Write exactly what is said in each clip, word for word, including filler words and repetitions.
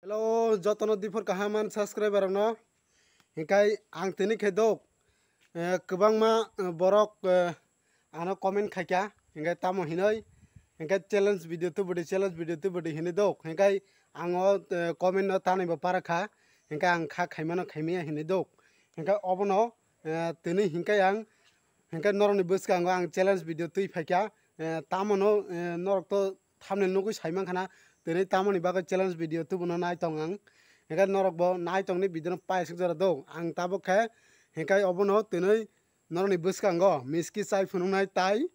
Hello, jotono diphor kaham ani subscriber rokno. Hinkai ang tini khe dok, eh, kwbangma, eh, borok, eh, ano comment khaikha, hinkai tamo hinoi, hinkai challenge video tubudi, challenge video tubudi hinui dok. Hinkai ang o, eh, comment no tanai bo para kha, hinkai ang kha khaimano khaimaya hinui dok. Hinkai obono, eh, tini hinkai ang, hinkai norokni bwskango ang challenge video twi phaikha, eh, tamono, eh, norok to thumbnail nugwi sai mankha na, tini tamoni bagwi challenge video tubuno nai tong ang. Hinkai norok bo nai tongni video no paisuk jora dong. Ang tabuk khe hinkai obono tini norokni bwskango miski chai phunuknai tai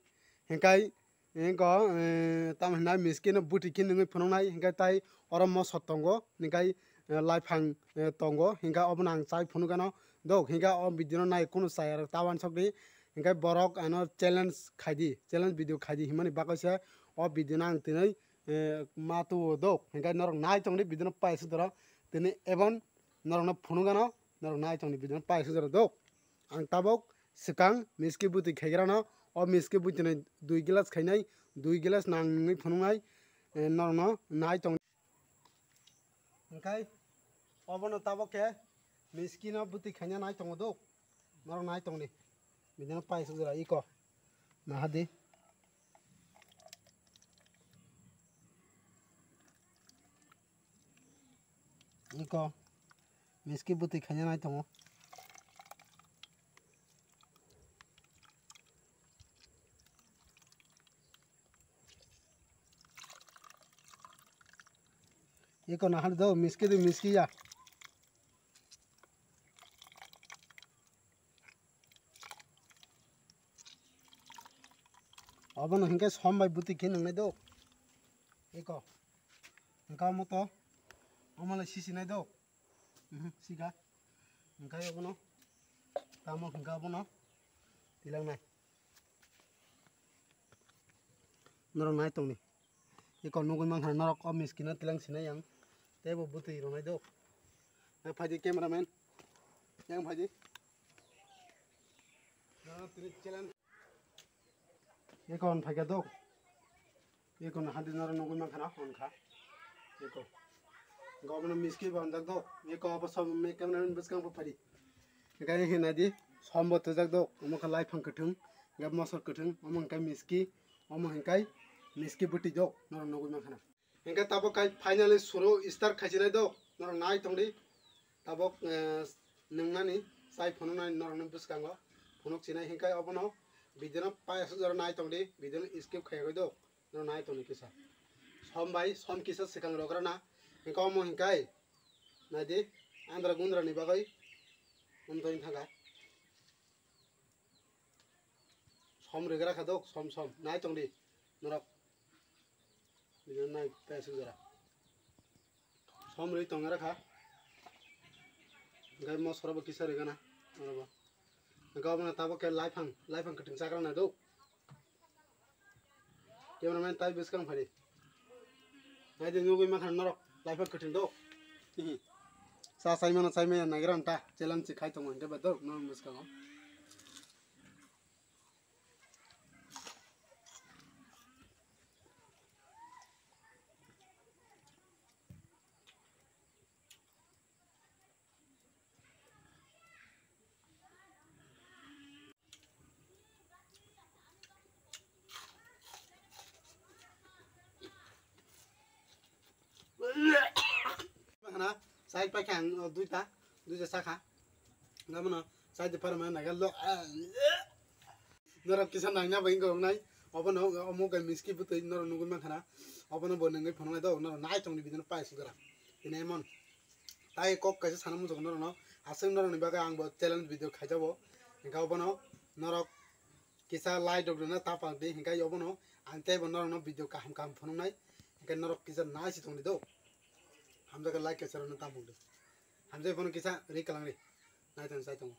hinkai inko, eh, tamo hinai miski no buti khe nungwi phunuknai hinkai tai oro mosok tongo hinkai, eh, laiphang, eh, tongo hinkai obono ang chai phunukgano dok hinkai o video no nai kunu chaya rok ta wansok di. Hinkai borok ano challenge khaidi, challenge video khaidi himani bagwi se o video no ang tini, eh, ma tuo dok. Hinkai norok nai tongdi video no paisuk jora tini ebon norok no phunukgano norok nai tongdi video no paisuk jora dok. Ang tabok swkang miski buti khaigrano o miski buti ni dui glass khainai, dui glass nangwi phunuknai, eh, norok no nai tong. Hinkai obono tabok khe miski no buti khaina nai tongo dok. Norok nai tongdi. Bidino paisuk jora iko. Nahadi. Iko. Miski buti khaina nai tongo. Iko nahar do miski de miski ya. Obono hinke som bai buti khe nangnai do. Iko. Hinka moto. Omole sisi nai do. Mhm, sika. Hinka obono. Tamo hinka obono. Tilang nai. Norok nai tongni. Iko nugwi mankha norok o miskino tilang sinai yang. Tei bo bwtwi rwnai do. Nai phaidi cameraman. Yang phaidi. Norok tini challenge. Iko on phaikha do. Iko no hadi norok nugwi mankha na hon kha. Iko. Gobno miski bo anjak do. Iko obo sob me cameraman bwskang bo phadi. Hinkai hinadi sombo tujak do. Omo kha laiphang kwthwng. Ga mosor kwthwng. Omo hinkai miski. Omo hinkai miski bwtwi do. Norok nugwi mankha na. Hinke tabok kai finally suru start khaisinai do, norok nai tongdi. Tabok, eh, nungnani chai phunuknai norokni bwskango phunuk sinai hinkai obono video no paisuk jora nai tongdi, video no skip khaiya do, norok nai tongdi kisa. Som bai som kisa swkang rograna hinke omo hinkai naidi andra gundra ni bagwi umtoi thangkha. Som rigra kha dok, som, som. Nai tongdi. Norok. Bini nai tai suk jora. Som ri tong ra kha. Gai mosoro bo kisa rigana. Oro bo. Gabana tabo ke laiphang, laiphang kiting chakra na dok. Cameraman tai bwskang phari. Nai de nugwi mankha norok laiphang kiting dok. Hihi. Sa sai mano sai maya nagira anta challenge khai tongo hingke ba dok norok bwskango. Hana, sai paikha ang, o, duita, duita sakha. Gabano sai de parma naga lo. Norok kisa nangna bai wng nai. Obono omo kai miski bwtwi norok nugwi mankha na. Obono bo nungwi phunuknai do, norok nai tongni bidino pai sugra. Tini emon. Tai kok kaisa sana muchung norokno. Aswk norokni bagwi ang bo challenge video khaijabo. Hingke obono norok kisa like rok rwna ta pang di. Hingke obono ang teibo norokno video kaham kaham phunuknai. Hingke norok kisa nai si tongdi do. Hamjakhe like kaisa rwna ta pang di. Hamjak bono kisa ri kalang ri. Nai tong sai tongo.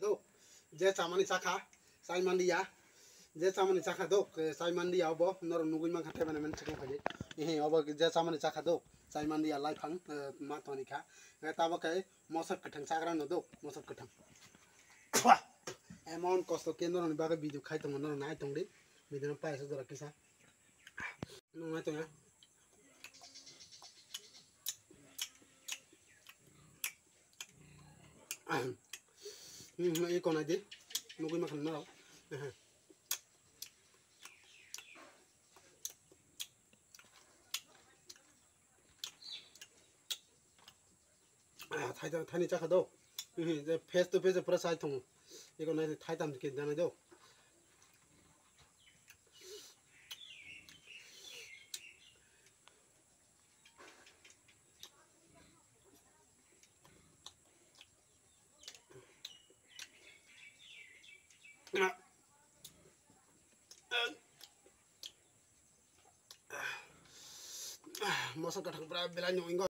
Do, je chamani chakha, chai manliya. Je chamani chakha do, eh, chai manliya obo, norok nugwi mankha tei mane mane chikon phai. Ehe, obo je chamani chakha do. Chai mandi ya lai phang, eh, ma toni kha. Eh, tabo khe mosok kwthang chagra no do, mosok kwthang. Emon kosto ke norok ni bagwi video khai tongo, norok nai tong di. Video no paisa jora kisa. Nung nai tong ya. Hmm, iko nai di. Nugui ma khan norok. Ah, thai thai ni chakha do. Hmm, je face to face pura sai thong. Iko nai thai tam ke dana do. Mosok kathang pura belai no ingo.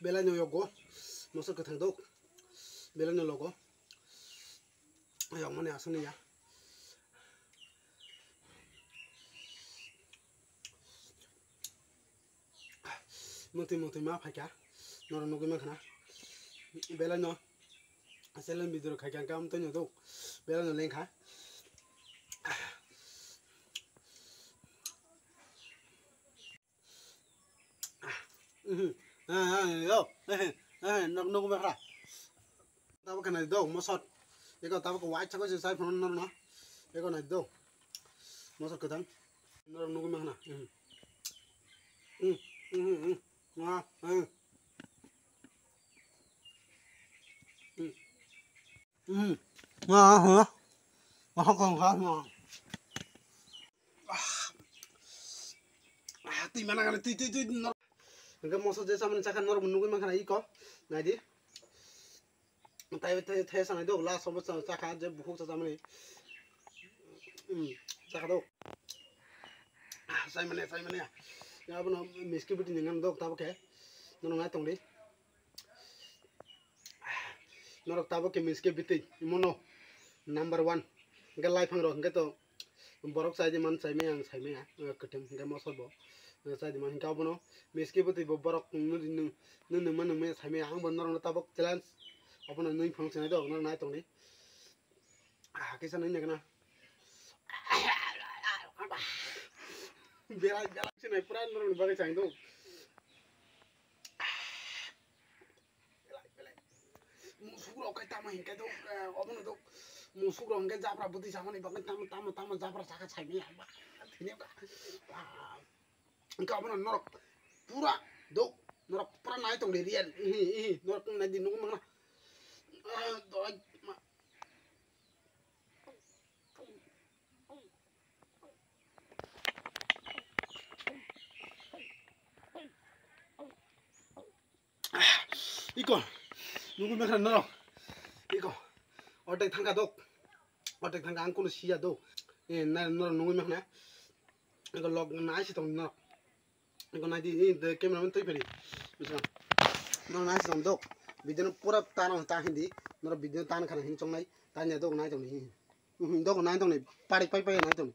Belai no yogo. Mosok kathang dok. Belai no logo. Ayok mani aswk ni ya. Mutwi mutwi ma phaikha. Norok nugui mankha na. Belai no. Challenge video khaikha, hwnkhe amtwi no dok. Belai no lengkha. Mhm. Ah, ah, yo. Eh, eh, nok, nok, bakra. Tabo kana do, mosot. Eko tabo ko white chako se sai phone no, no. Eko na do. Mosot kadang. Norok nugui mankha na. Mhm. Mhm, mhm, mhm. Ah, eh. Mhm. Hmm. Ah, ha. Ah, ha, ha, ha. Ah. Ah, twi mana ngale, twi, twi, twi, nor-, hwnkhe moso je samani chakha norok nugui mankha na iko. Naidi. Tai, tai, tai sanai do, last obo chakha je bukhuk cha samani. Hmm, chakha do. Ah, saimane, saimane. Ya, abono miski biti ningan do, tabo khe. Norok nai tongdi. Norok tabuk khe miske bitwi, imono number one. Hwnkhe laiphang rok hwnkhe to borok chai di man, chai maya ang, chai maya, eh, kwthwng hwnkhe mosol bo, eh, chai di man. Hwnkhe abono miske bitwi bo borok nung, nung, nung, nung ma, nung maya, chai maya. Ang bo norok no tabuk challenge, abono nung phang chinai do, norok nai tongdi. Ah, kisa nung nai gana. Belai, belai chinai pura norok ni bagwi chai do. Belai, belai. Musuk rok khe tamo hinkhe do, eh, obono do. Musuk rok hinkhe jabra bwtwi samani bagwi tamo, tamo, tamo jabra saka saimanya. Ba, thini ka. Ba. Hinkhe obono norok pura do, norok pura nai tongdi real. Ihi, ihi, norok nai di nugwi mangna. Ah, doi, ma. Iko, nugwi mankha norok. Iko, ordek thangkha dok. Ordek thangkha ang kunu siya dok. Eh, na, norok nugwi mankha na. Iko log nai si tong norok. Iko nai di, eh, de camera man twi phari. Bisa. Norok nai si tong dok. Video no pura tano ta hindi. Norok video tan khana hin chongnai. Tanya dok nai tong ni. Hmm, dok nai tong ni. Parik pai pai nai tong ni.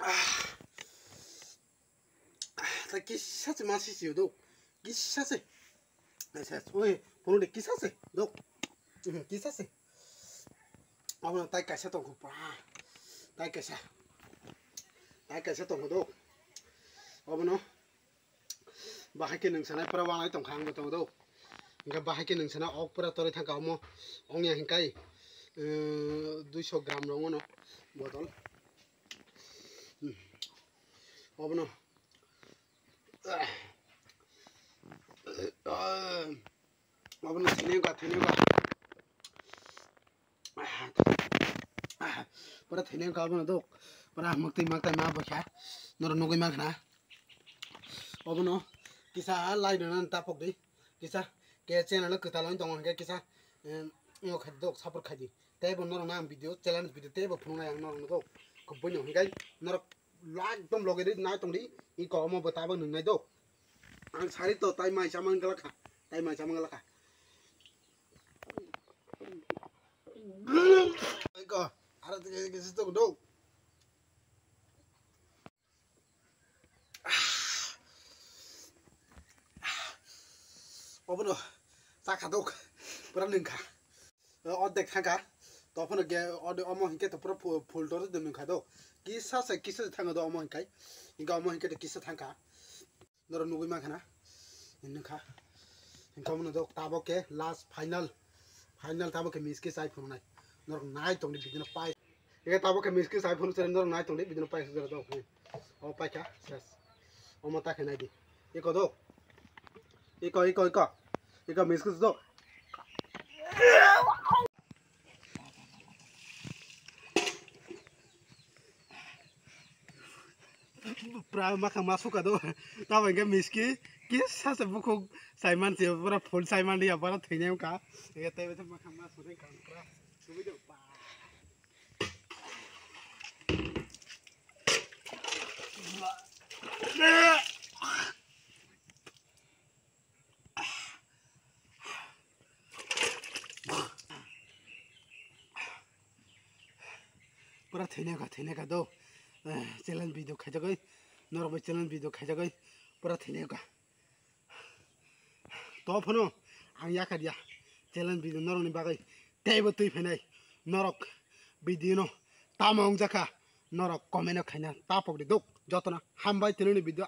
Ah. Ah, ta kisa se ma si si do. Kisa se. Ese, oi, phone de kisa se do. Hmm, kisa se. Abono tai kaisa tongkho pa. Tai kaisa. Tai kaisa tongkho do. Abono bahai khe nwng sanai pura wanai tongkha ang bo tongo do. Hwnkhe bahai khe nwng sana ok pura torwi thangkha omo ongya hinkai, eh, duiso gram rok wngmano botol. Hmm. Obono, obono thene wngkha, thene wngkha. Pura thene wngkha obono dok. Pura mwktwi maktai ma bwkha. Norok nugwi mankha na. Obono kisa like rwna tapok di. Kisa ke channel kwtal wng tongo hwnkhe kisa, em, wng kha dok support khai di. Tei bo norok ang video challenge video tei bo phunuknai ang norok nugwi. Boni hwnkhai norok ekdom loge ri nai tongdi, iko omo bo tabuk nwngnai do. Ang sari to tai mai chamang glakha, tai mai chamang glakha. Iko, aro tike kisi to do. Obono chakha dok, pura nungkha. Ordek thangkha. Tophano ge ode omo hinkhe to pura full, full tor de nungkha do. Kisa se kisa thangkha do omo hinkai. Hinkhe omo hinkhe to kisa thangkha. Norok nugui mankha na. Nungkha. Hinkhe omono do tabok ke last final. Final tabok ke miski chai phunuknai. Norok nai tongdi bidino pai. Ega tabok ke miski sai phunu sere norok nai tongdi bidino paisa jora do. O paikha ses. Omo ta khe naidi. Iko do. Iko, iko, iko. Iko miski do. Pra makha masuka do. Tabo hingke miski kisa se bukhuk saiman se pura full saiman dia pura thwinai wngkha. Ega tei makha masuri kha pura. Subi do ba. Pura thwinai kha, thwinai kha do. Eh, challenge video khaijagwi, norok bai challenge video khaijagwi, pura thwinai kha. To phano ang yakar ya challenge video norokni bagwi teibo twi phainai norok video no tamo wngjakha norok comment o khaina tapok di dok jotono hambai tini video